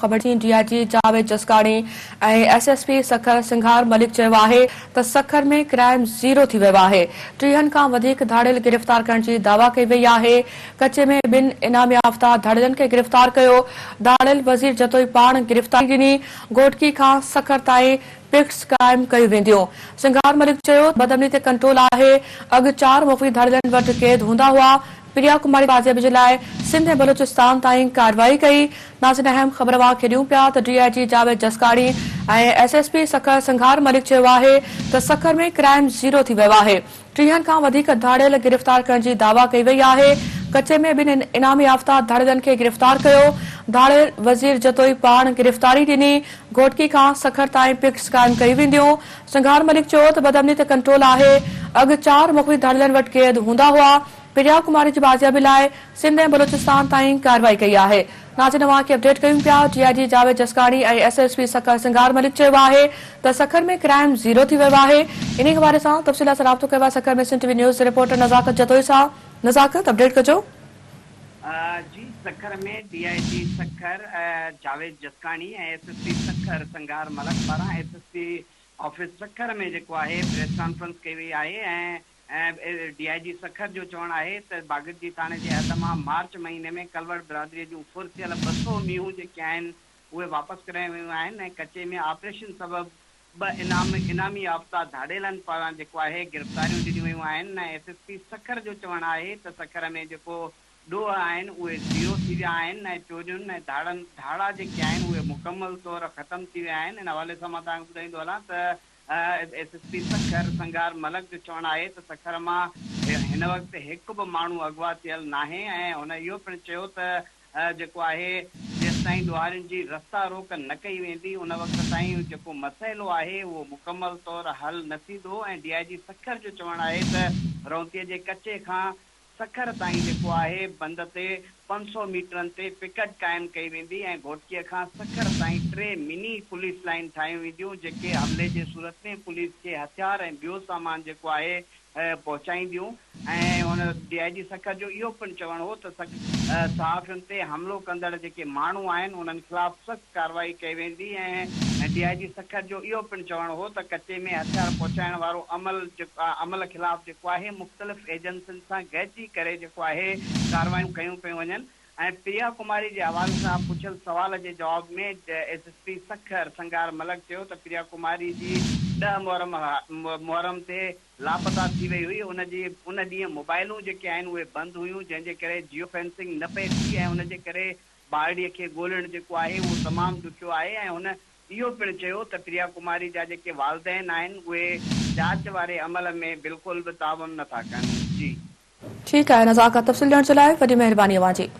خبر ٿي D I G Javed Jaskani ۽ S S P Sukkur Singhar Malik چيو آهي ته سکر ۾ ڪرائم زيرو ٿي ويو آهي، ٽيهن کان وڌيڪ ڌاڙيل گرفتار ڪرڻ جي دعويٰ ڪئي وئي آهي، ڪچي ۾ ٻن انعام يافته ڌاڙيلن کي گرفتار ڪيو، ڌاڙيل وزير جتوئي پاڻ گرفتاري ڏني، گهوٽڪي کان سکر تائين پڪٽس قائم ڪيون وينديون. سنگهار ملڪ چيو ته بدامني تي ڪنٽرول آهي، اڳ چار مغوي ڌاڙيلن وٽ قيد هوندا هئا، پريا ڪماري بازيابي جي لاء سنڌ ۽ بلوچستان تائين ڪارروائي ڪئي. ناظرين اهم خبر اوهان کي ڏيون پيا ته D I G Javed Jaskani ۽ S S P Sukkur Sanghar Malik چيو آهي ته سکر ۾ ڪرائم زيرو ٿي ويو آهي، ٽيهن کان وڌيڪ ڌاڙيل گرفتار ڪرڻ جي دعويٰ ڪئي وئي آهي، ڪچي ۾ ٻن انعام يافته ڌاڙيلن کي گرفتار ڪيو، ڌاڙيل وزير جتوئي پاڻ گرفتاري ڏني، گهوٽڪي کان سکر تائين پڪٽس قائم ڪيون وينديون. سنگهار ملڪ چيو ته بدامني تي ڪنٽرول آهي، اڳ چار مغوي ڌاڙيلن وٽ قيد هوندا هئا، پريا ڪماري جي بازيابي لاء سنڌ ۽ بلوچستان تائين ڪارروائي ڪئي آهي. ناظرين اوهان کي اپڊيٽ ڪيون پيا D I G Javed Jaskani ۽ S S P Sukkur Sanghar Malik چيو آهي ته سکر ۾ ڪرائم زيرو ٿي ويو آهي انهي حوالي سان تفصيل سان رابطو ڪيو آهي سکر ۾ سنڌ ٽي وي نيوز جي رپورٽر نزاڪت جتوئي سان نزاڪت اپڊيٽ ڪجو. جي Sukkur ۾ D I G Sukkur Javed Jaskani ۽ S S P Sukkur Sanghar Malik پاران S S P office Sukkur ۾ جيڪو آهي پريس ڪانفرنس ڪئي وئي آهي ۽ ڊي I جي سکر جو چوڻ آهي ته باگڙجي ٿاڻي جي حد مان مارچ مهيني ۾ ڪلوڙ برادري جون ڦر ٿيل 200 مينهون جيڪي آهن اهي واپس ڪرايون ويون آهن ۽ ڪچي ۾ آپريشن سبب ٻه انعام انعامي يافته ڌاڙيلن پاران جيڪو آهي گرفتاريون ڏنيون ويون آهن ۽ ايس ايس پي سکر جو چوڻ آهي ته سکر ۾ جيڪو ڏوهه آهن اهي زيرو ٿي ويا آهن ۽ چوريون ۽ ڌاڙن ڌاڙا جيڪي آهن اهي مڪمل طور ختم ٿي ويا آهن ان حوالي سان مان توهان کي ٻڌائيندو هلان ته S S P Sukkur Sanghar Malik جو چوڻ آهي ته سکر مان هن وقت هڪ به ماڻهو اغوا ٿيل ناهي ۽ هن اهو پڻ چيو ته جيڪو آهي جيستائين ڏوهارين جي رستا روڪ نه ڪئي ويندي ان وقت تائين جيڪو مسئلو آهي اهو مڪمل طور حل نه ٿيندو ۽ ڊي I جي سکر جو چوڻ آهي ته رونتي جي ڪچي کان سکر تائين جيڪو آهي بند تي 500 ميٽرن تي پڪٽ قائم ڪئي ويندي ۽ گهوٽڪي کان سکر تائين ٽي مني پوليس لائين ٺاهيون وينديون جيڪي حملي جي صورت ۾ پوليس کي هٿيار ۽ ٻيو سامان جيڪو آهي پهچائينديون ۽ هن ڊي I جي سکر جو اهو پڻ چوڻ هو ته صحافين تي حملو ڪندڙ جيڪي ماڻهو آهن انهن خلاف سخت ڪارروائي ڪئي ويندي ۽ ڊي I جي سکر جو اهو پڻ چوڻ هو ته ڪچي ۾ هٿيار پهچائڻ وارو عمل عمل خلاف جيڪو آهي مختلف ايجنسين سان گڏجي ڪري جيڪو آهي ڪارروايون ڪيون پيون وڃن ۽ پريا ڪماري جي حوالي سان پڇيل سوال جي جواب ۾ S S P Sukkur Sanghar Malik چيو ته پريا ڪماري جي ڏهه محرم محرم تي لاپتا ٿي وئي هئي ان جي ان ڏينهن موبائلون جيڪي آهن اهي بند هيون جنهن جي ڪري جيو فينسنگ نه پئي ٿي ۽ ان جي ڪري ٻارڙي کي ڳولڻ جيڪو آهي اهو تمام ڏکيو آهي ۽ هن اهو پڻ چيو ته پريا ڪماري جا جيڪي والدين آهن اهي جاچ واري عمل ۾ بلڪل به تعاون نه ٿا ڪن جي. ٺيڪ آهي نزاڪت تفصيل ڏيڻ جي لاء وڏي مهرباني اوهان جي.